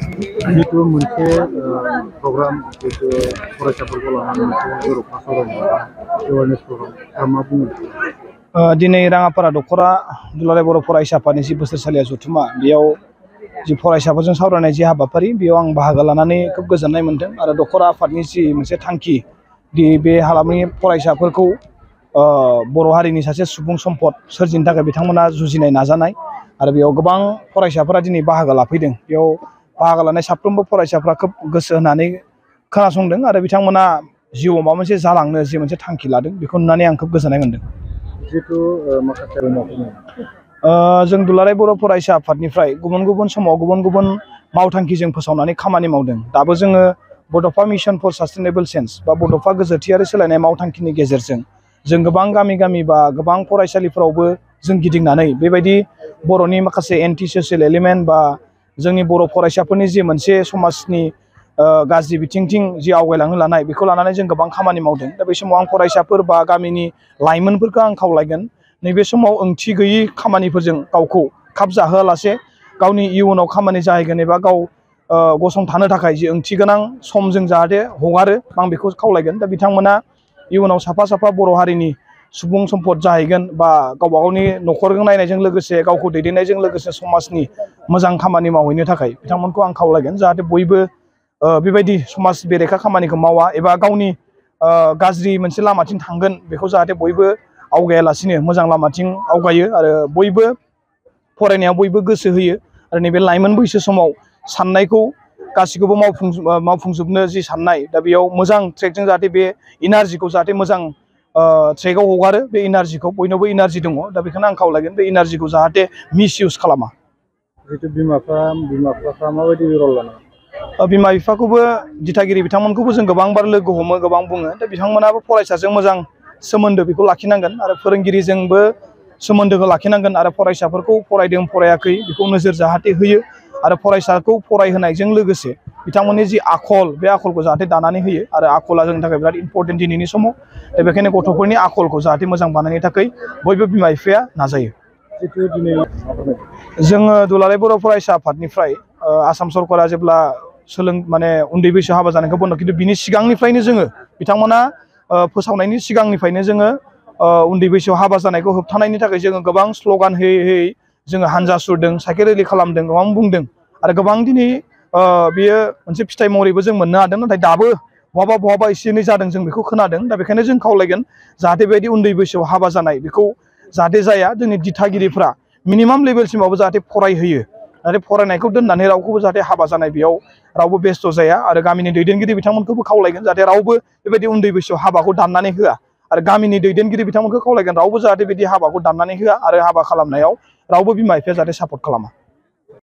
जितु मोनसे प्रग्राम जितु फरायसाफोरखौ लानानै मोनसे जर'खा सावरायनाय एवारनेस प्रग्राम दा मा बुङो? दिनै राङापारा दख'रा दुलाराय बर' फरायसा आफादनि जि बोसोरसालिया जथुमा बेयाव जि फरायसाफोरजों सावरायनाय जि हाबाफारि बेयाव आं बाहागो लानानै खोब गोजोननाय मोन्दों आरो दख'रा आफादनि जि मोनसे थांखि दि बे हालामनि फरायसाफोरखौ बर' हारिनि सासे सुबुं सम्पद सोरजिनो थाखाय बिथांमोना जुजिनाय नाजानाय आरो बेयाव गोबां फरायसाफोरा दिनै बाहागो लाफैदों। बेयाव बाहागो लानाय साफ्रोमबो फरायसाफ्रा खोब गोसो होनानै खोनासंदों आरो बिथांमोना जिउआव माबा मोनसे जालांनो जि मोनसे थांखि लादों बेखौ नुनानै आं खोब गोजोननाय मोन्दों। जितु माखासे जों दुलाराय बर' फरायसा आफादनिफ्राय गुबुन गुबुन समाव गुबुन गुबुन मावथांखिजों फोसावनानै खामानि मावदों। दाबो जोङो बड'फा मिशन फर सास्टेनेबल चेन्ज बा बड'फा गोजोरथियारि सोलायनाय मावथांखिनि गेजेरजों जों गोबां गामि गामि बा गोबां फरायसालिफोरावबो जों गिदिंनानै बेबायदि बर'नि माखासे एन्टि ससियेल एलिमेन्ट बा जोंनि बर' फरायसाफोरनि जि मोनसे समाजनि गाज्रि बिथिंथिं जि आवगायलांनो लानाय बेखौ लानानै जों गोबां खामानि मावदों। दा बे समाव आं फरायसाफोर बा गामिनि लाइमोनफोरखौ आं खावलायगोन नैबे समाव ओंथि गैयि खामानिफोरजों गावखौ खाब जाहोआलासे गावनि इयुनाव खामानि जाहैगोन एबा गाव गसंथानो थाखाय जि ओंथि गोनां सम जों जाहाथे हगारो आं बेखौ खावलायगोन। दा बिथांमोना इयुनाव साफा साफा बर' हारिनि सुबुं सम्पद जाहैगोन बा गावबा गावनि न'खरखौ नायनायजों लोगोसे गावखौ दैदेननायजों लोगोसे समाजनि मोजां खामानि मावहैनो थाखाय बिथांमोनखौ आं खावलायगोन जाहाथे बयबो बेबायदि समाज बेरेखा खामानिखौ मावा एबा गावनि गाज्रि मोनसे लामाथिं थांगोन बेखौ जाहाथे बयबो आवगायालासिनो मोजां लामाथिं आवगायो आरो बयबो फरायनायाव बयबो गोसो होयो आरो नैबे लाइमोन बैसो समाव साननायखौ गासिखौबो मावफुंजोबनो जि साननाय दा बेयाव मोजां ट्रेकजों जाहाथे बे इनार्जिखौ जाहाथे मोजां ट्रेकआव हगारो। बे इनार्जिखौ बयनावबो इनार्जि दङ दा बेखौनो आं खावलायगोन बे इनार्जिखौ जाहाथे मिस इउज खालामा। जितु बिमा बिफाफ्रा माबायदि रल लानांगौ? बिमा बिफाखौबो दिथागिरि बिथांमोनखौबो जों गोबांबार लोगो हमो गोबां बुङो। दा बिथांमोनाबो फरायसाजों मोजां सोमोन्दो बेखौ लाखिनांगोन आरो फोरोंगिरिजोंबो सोमोन्दोखौ लाखिनांगोन आरो फरायसाफोरखौ फरायदों फरायाखै बेखौ नोजोर जाहाथे होयो आरो फरायसाखौ फरायहोनायजों लोगोसे बिथांमोननि जि आखल बे आखलखौ जाहाथे दानानै होयो आरो आखला जोंनि थाखाय बिराद इम्परटेन्ट दिनैनि समाव। दा बेखायनो गथ'फोरनि आखलखौ जाहाथे मोजां बानायनो थाखाय बयबो बिमा बिफाया नाजायो। जोङो दुलाराय बर' फरायसा आफादनिफ्राय आसाम सरकारा जेब्ला माने उन्दै बैसोआव हाबा जानायखौ बन्द' खिन्थु बिनि सिगांनिफ्रायनो जोङो बिथांमोना फोसावनायनि सिगांनिफ्रायनो जोङो उन्दै बैसोआव हाबा जानायखौ होबथानायनि थाखाय जोङो गोबां स्ल'गान होयै होयै जोङो हानजा सुरदों साइकेल रेलि खालामदों गोबां बुंदों आरो गोबां दिनै बेयो मोनसे फिथाइ महरैबो जों मोननो हादों। नाथाय दाबो बहाबा एसे एनै जादों जों बेखौ खोनादों। दा बेखायनो जों खावलायगोन जाहाथे बेबायदि उन्दै बैसोआव हाबा जानाय बेखौ जाहाथे जाया। जोंनि दिथागिरिफ्रा मिनिमाम लेभेलसिमावबो जाहाथे फरायहोयो आरो फरायनायखौ दोननानै रावखौबो जाहाथे हाबा जानाय बेयाव रावबो बेस्थ' जाया आरो गामिनि दैदेनगिरि बिथांमोनखौबो खावलायगोन जाहाथे रावबो बेबायदि उन्दै बैसोआव हाबाखौ दाननानै होआ आरो गामिनि दैदेनगिरि बिथांमोनखौ खावलायगोन रावबो जाहाथे बिदि हाबाखौ दाननानै होआ आरो हाबा खालामनायाव रावबो बिमा बिफाया जाहाथे सापर्ट खालामा।